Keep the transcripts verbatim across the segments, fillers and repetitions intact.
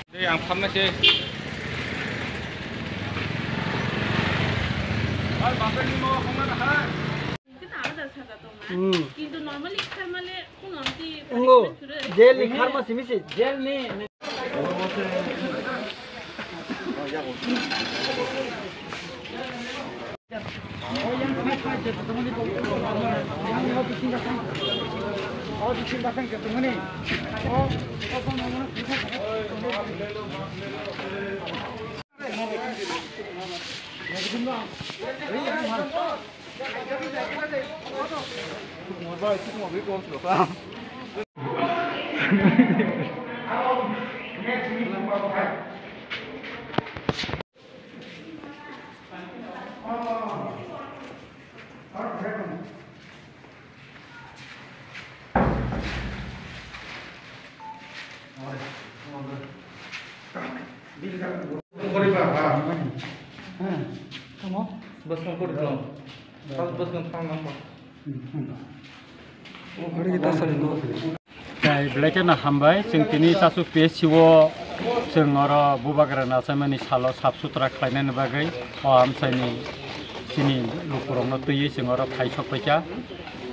Dei, ang phamnai se. Kintu alada saja tongna. Hmm. Kintu normally kharmale kuno amti Engo, punishment suru. Jail ni kharma simi se. Jail ni. Tei belai kheno hambai, chwng tini Chasu P S C o chwng oro Bubagra nachaimani salo sap sutra khlainani bagwi o amchaini chini lukurokno twiwi chwng oro phai sokphaikha.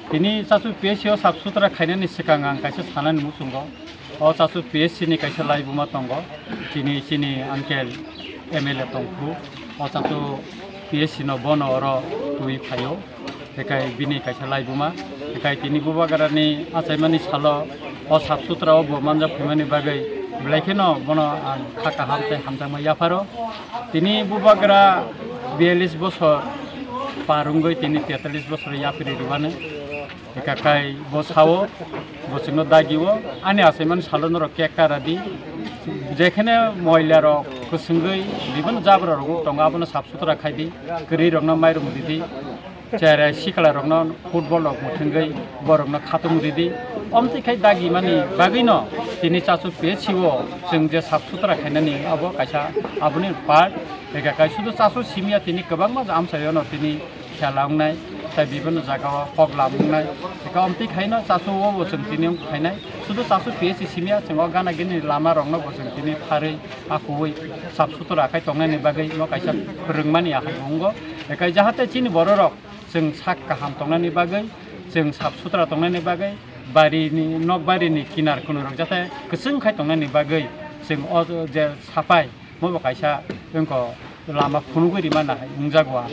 Tini Chasu P S C o sap sutra khainani swkang ang kaisa sanani muchungo. O Chasu P S C ni kaisa laibuma tongo, tini chini uncle M L A tongphuru. O Chasu P S C no bono oro twi phaio, hekai bini kaisa laibuma. Hekai tini Bubagra ni achaimani salo o sap sutra o bo manjak phaimani bagwi belai kheno bono ang kha kaham tei hamjakma yapharo. Tini Bubagra biyalish bosor par wngwi tini tetalis bosor yapri rwani. Eka kai bo sao, bo chwngno dagi o, ani achaimani salo norok cake kara di. Jekhene moila rok kwswngwi bibino jabra rok wng tongo, abono sap sutra khai di, kwrwi rokno mairum ridi, cherai sikla rokno football rok mwthwngwi borokno khatung ridi. Omtwi khai dagi mani bagwino tini Chasu P S C o chwng je sap sutra khainani abo kaisa aboni part. Eka kai sudu Chasu simi ya tini kwbangma amchaio no tini khela wngnai, tei bibino jaga o kok lam wngnai. Eka omtwi khaino Chasu o bo chwng tini wng khainai. Sudu Chasu P S C simi ya chwng o gana gini lama rokno bo chwng tini pharwi akuwi sap sutra khai tongnani bagwi no kaisa phwrwngmani ahai bo wngo. Eka jahate chini bororok chwng sak kaham tongnani bagwi, chwng sap sutra tongnani bagwi, barini, nok barini kinar kunui rok jate kwchwng khai tongnani bagwi chwng o je sapai Mo bo kaisa wngkha lama phunugwi rima nahai wngjago.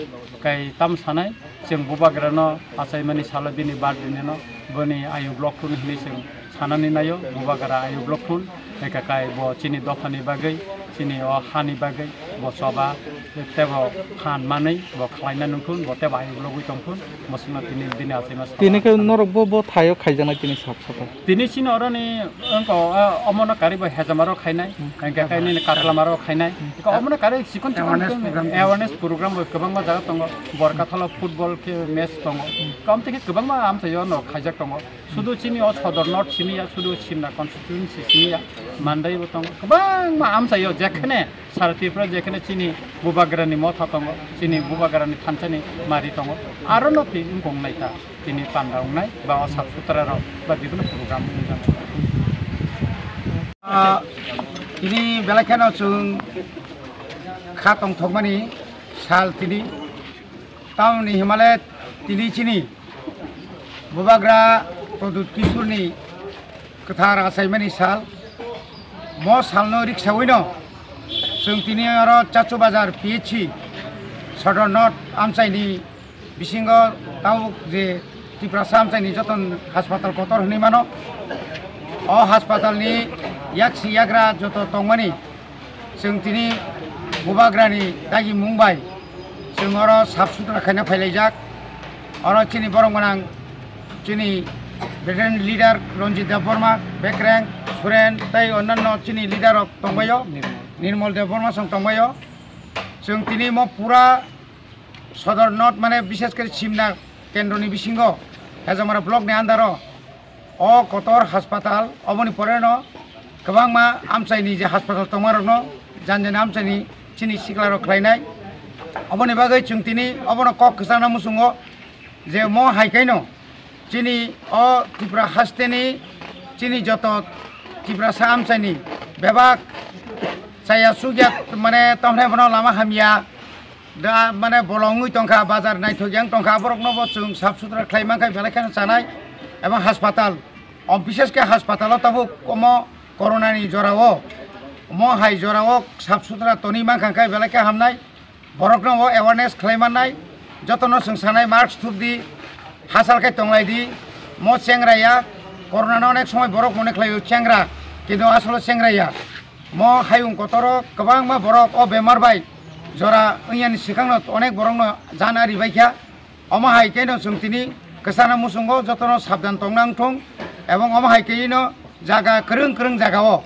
Kai tam sanai, chwng Bubagrano achaimani salo bini birthday nino boni ayuk lok phun hinwi chwng sanani naio. Bubagra ayuk lok phun, eka kai bo chini dophani bagwi, chini o hani bagwi bo choba tebo phan manwi bo khlaina nungphun, bo tebo ayuk logwi tongphun, bo chwngno tini bini achaima salo. Tini khe norok bo, bo thaio khaijaknai tini sak sakha. Tini chini oroni wngkha, o, omono karwi bo hejama rok khainai, hmm, hingkhe khe nini katlama rok khainai. Hmm. Hingkhe omono karwi chikon chikon awareness program. Awareness program bo kwbangma jaga tongo. Borkathalo football khe match tongo. Hmm. Kamtwi khe kwbangma amchaio no khaijak tongo. Sudu chini o Sodor North simi ya, sudu Simna constituency simi ya, Mandai bo tongo. Kwbangma amchaio jekhene Sara Tripura jekhene chini Bubagrani motha tongo, chini Bubagrani thansani mari tongo, arono twi wngkong naikha tini panda wngnai ba o sap sutra rok ba bibino program wngjak. Ah, tini belai kheno chwng kha tongthokmani sal tini. Tamoni himale tini chini Bubagra Pradyut Kishorni kwthar achaimani sal. Mo salno riksawino chwng tini oro Chachu Bazar P H C Sodor North amchaini bisingo tabuk je Tiprasa amchaini joton haspatal kotor hwnwi mano. O haspatalni yaksi yagra joto tongmani chwng tini Bubagrani dagimung bai chwng oro sap sutra khaina phailaijak. Oro chini borok gwnang chini veteran leader Ranjit Debbarma, Bekreng, Friend, tai onnanno chini leader rok tongbaio, Nirmal Debbarma song tongbaio. Chwng tini mo pura Sodor North, mane bishesh kore Simna kendroni bisingo Hejamara block ni under o o kotor haspatal, oboni pore no kwbangma amchaini je haspatal tongma rokno jan jan amchaini chini sikla rok khlainai. Oboni bagwi chwng tini obono kok kwchangna muchungo je mo hai khaino chini o Tripura hasteni chini joto Tiprasa amchaini bebak chaya sugya, mane tamhne bono lama hamya da, mane bolong wngwi tongkha, bazar naithok yang tongkha, borokno bo chwng sap sutra khlai mankha, belai kheno chanai. Ebong haspatal, o bishesh khe haspatal o tabuk omo corona ni jora o, omo hai jora o sap sutra toni mankha khe belai khe hamnai. Borokno o awareness khlai mannai, jotono chwng sanai mask thupdi, hachal khe tonglai di. Mo chengra ya, corona no onek somoi borok mone khlaio chengra, kintu asolo chengra ya. Mo hayung kotoro kwbangma borok o bemar bai jora wngyani swkangno onek borokno jan ari bai kha. Omo hai khe no chwng tini kwchana muchungo jotono sabdan tongna wngthung, ebong omo hai khe no jaga kwrwng kwrwng jaga o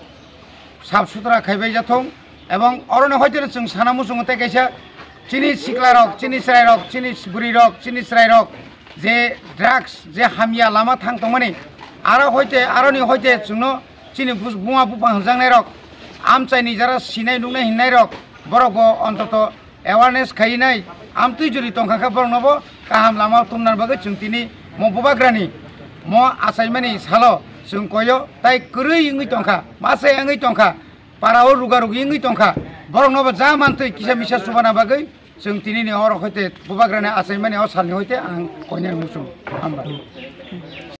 sap sutra khaibai jathung, ebong oroni hoite no chwng sana muchungo tei kaisa chini sikla rok, chini chwrai rok, chini bwrwi rok, chini chwrai rok je drugs, je hamya lama thang tongmani, aro hoite, aroni hoite chwngno chini bus-, buma buphang hwnjaknai rok, amchaini jara sinai nuknai hinnai rok, borok bo ontoto awareness khainai, amtwi juri tongkha khe borokno bo kaham lama tumna bagwi chwng tini mo bubagrani mo achaimani salo chwng koyo tai kwrwi wngwi tongkha, masa wngwi tongkha, para o ruga rugi wngwi tongkha, borokno bo ja mantwi kisa misa chubana bagwi chwng tini ni oro hoite bubagrani achaimani o salni hoite ang koinani muchung. Hambai.